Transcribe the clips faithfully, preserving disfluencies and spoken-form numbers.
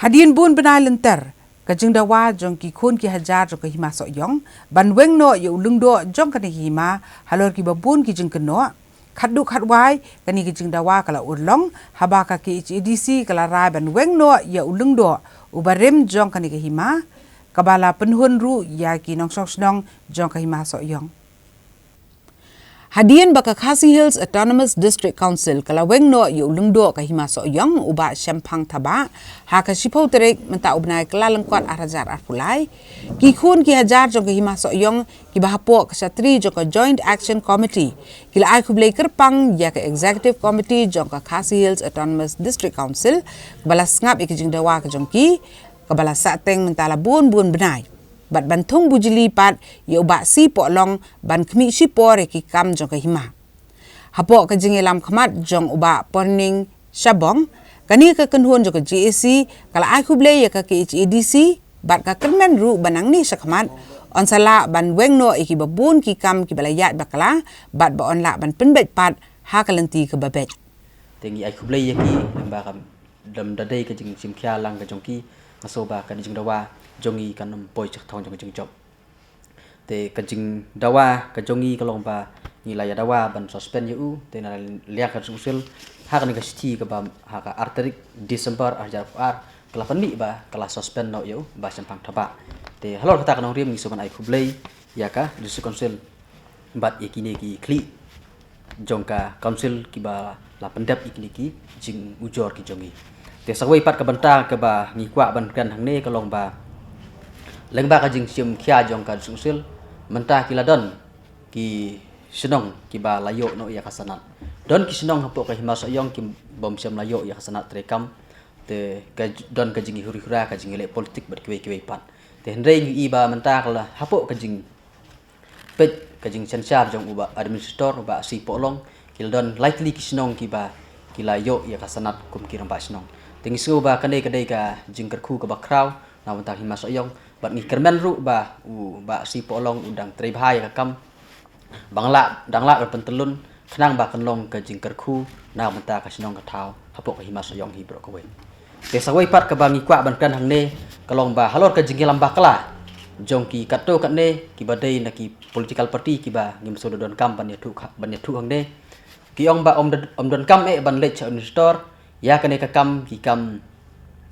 Hadien bun bnai lynter, ka jingdawa jong ki khun ki hajar jong ka hima Sohiong ban weng noh ïa u lyngdoh jong kane ka hima halor kiba bun ki jingkynnoh, khatduh khatwai kane ka jingdawa ka la urlong haba ka K H A D C ka la rai ban weng noh ïa u lyngdoh uba rim jong kane ka hima, kaba la pynhun ruh ïa ki nongshong shnong jong ka hima Sohiong. Hadien ba ka Khasi Hills Autonomous District Council ka la weng noh ïa u lyngdoh ka hima Sohiong, u Bah Shemphang Thabah, ha ka shiphew tarik mynta u bnai Kyllalyngkot ar hajar arphew lai, ki khun ki hajar jong ka hima Sohiong kiba hapoh ka shatri jong ka Joint Action Committee ki la ai khublei kyrpang ïa ka Executive Committee jong ka Khasi Hills Autonomous District Council kaba la sngap ïa ka jingdawa ka jong ki kaba la sahteng mynta la bun bun bnai, bad ban thung bujli pat ïa u Bah C Pohlong ban khmih shipor ïa ki kam jong ka hima. Hapoh ka jingïalam khmat jong u Bah Porning Shabong, kane ka kynhun jong ka J A C ka la ai khublei ïa ka K H A D C bad ka kyrmen ruh ba nangne shakhmat yn sa lah ban weng noh ïa kiba bun ki kam kiba la ïaid bakla bad ba yn lah ban pynbeit pat ha ka lynti kaba beit. Te ngi ai khublei ïa ki, lem ba kam lem da dei ka jingshim khia lang ka jong ki, nga sngew ba ka jingdawa jong ngi kan ym poi sha ka thong jong ka jingjop. Te ka jingdawa ka jong ngi ka long ba ngi la ïa dawa ban suspend ïa u, te na liang ka District Council ha kane ka shithi kaba ha ka ar tarik December ar hajar arphew ar ka la pynmih ba ka la suspend noh ïa u Bah Shemphang Thabah. Te halor kata ka nongrim ngi sngewbha ban ai khublei ïa ka District Council bad ïa kine ki khlieh jong ka council kiba la pyndep ïa kine ki jingujor ki jong ngi. Te sa kawei pat ka bynta kaba ngi kwah ban kren hangne ka long ba lyngba ka jingshim khia jong ka District Council, mynta ki la don ki shnong kiba la ïoh noh ïa ka sanad. Don ki shnong hapoh ka hima Sohiong ki bym shym la ïoh ïa ka sanad treikam. Te ka j-, don ka jingïahuri hura, ka jingïaleh politik bad kiwei kiwei pat. Te hynrei ngi i ba mynta ka la hapoh ka jing peit ka jingsynshar jong u Bah Administrator, u Bah C Pohlong, ki la don lai tylli ki shnong kiba ki la ïoh ïa ka sanad kum ki rangbah shnong. Te ngi sngew ba kane ka dei ka jingkyrkhu kaba khraw na ka bynta ka hima Sohiong, bad ngi kyrmen ruh ba u Bah C Pohlong u dang trei bha ïa ka kam, ba nga lah, dang lah ban pyntyllun khnang ba kan long ka jingkyrkhu na ka bynta ka shnong ka thaw hapoh ka hima Sohiong hi baroh kawei. Te sa kawei pat kaba ngi kwah ban kren hangne ka long ba halor ka jingïalam bakla jong ki katto katne kiba dei na ki political party kiba ngim sngewdon kam ban ïathuh, ban ïathuh hangne, ki ong ba ym don, ym don kam eh ban leit sha Administrator ïa kane ka kam, ki kam,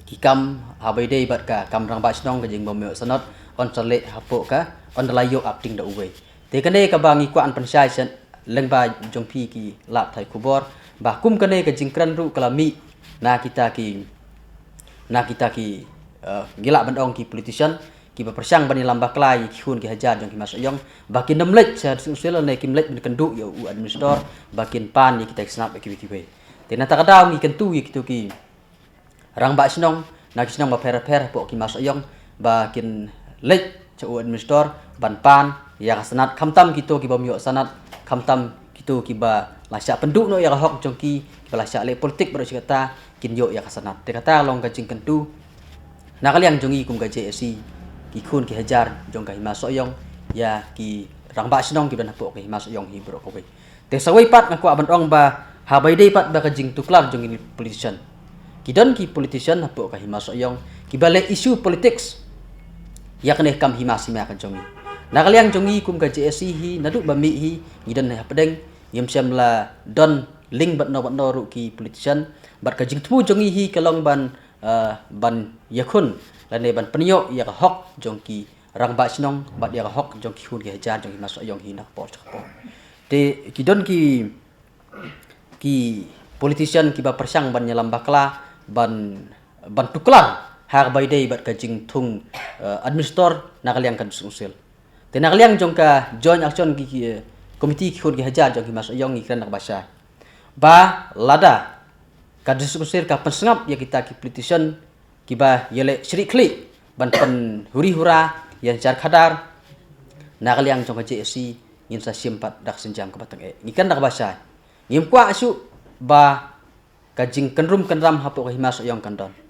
ki kam haba ïadei bad ka kam rangbah shnong, ka jingbym ïoh sanad yn sa leh hapoh ka, yn da la ïoh acting da uwei. Te kane kaba ngi kwah ban pynshai sha lyngba jong phi ki lad pathai khubor ba kum kane ka jingkren ruh ka la mih na kita ki, na kita ki, eh, ngi lah ban ong ki politician kiba pyrshang ban ïalam bakla ïa ki khun ki hajar jong ka hima Sohiong ba kin ym leit sha District Council ne kim leit ban kynduh ïa u Administrator ba kin pan ïa kita ki sanad ba kiwei kiwei. Te na kata ka daw ngi kyntu ïa kito ki rangbah shnong na ki shnong bapher bapher hapoh ka hima Sohiong ba kin leit sha u Administrator ban pan ïa ka sanad, khamtam kito kibym ïoh sanad, khamtam kito kiba la shah pynduh noh ïa ka hok jong ki, kiba la shah leh politik baroh shi katta, kin ïoh ïa ka sanad. Te kata long ka jingkyntu na ka liang jong ngi kum ka J A C, ki khun ki hajar jong ka hima Sohiong ïa ki rangbah shnong kiba don hapoh ka hima Sohiong hi baroh kawei. Te sa kawei pat nga kwah ban ong ba haba ïadei pat bad ka jingtuklar jong ki politician, ki don ki politician hapoh ka hima Sohiong kiba leh issue politics ïa kane ka kam hima sima ka jong ngi. Na ka liang jong ngi kum ka J A C hi, naduh ba mih hi ngi don hapdeng, ngim shym la don link bad no bad no ruh ki politician, bad ka jingthmu jong ngi hi ka long ban, eh, ban ïakhun lane ban pynïoh ïa ka hok jong ki rangbah shnong bad ïa ka hok jong ki khun ki hajar jong ka hima Sohiong hi na ka por sha ka por. Te ki don ki, ki politician kiba pyrshang ban ïalam bakla ban, ban tuklar ha kaba ïadei bad ka jingthung, eh, Administrator na ka liang ka District Council. Te na ka liang jong ka Joint Action ki, ki, eh, Committee ki khun ki hajar jong ka hima Sohiong ngi kren da kaba shai ba lada ka District Council ka pynsngap ïa kita ki politician kiba ïaleh shrieh khlieh ban pynhuri hura ïa jar khadar, na ka liang jong ka J A C ngin sa shim pat da ka sienjam kaba tyngeh. Ngi kren da kaba shai, ngim kwah shuh ba ka jingkynrum kynram hapoh ka hima Sohiong kan don.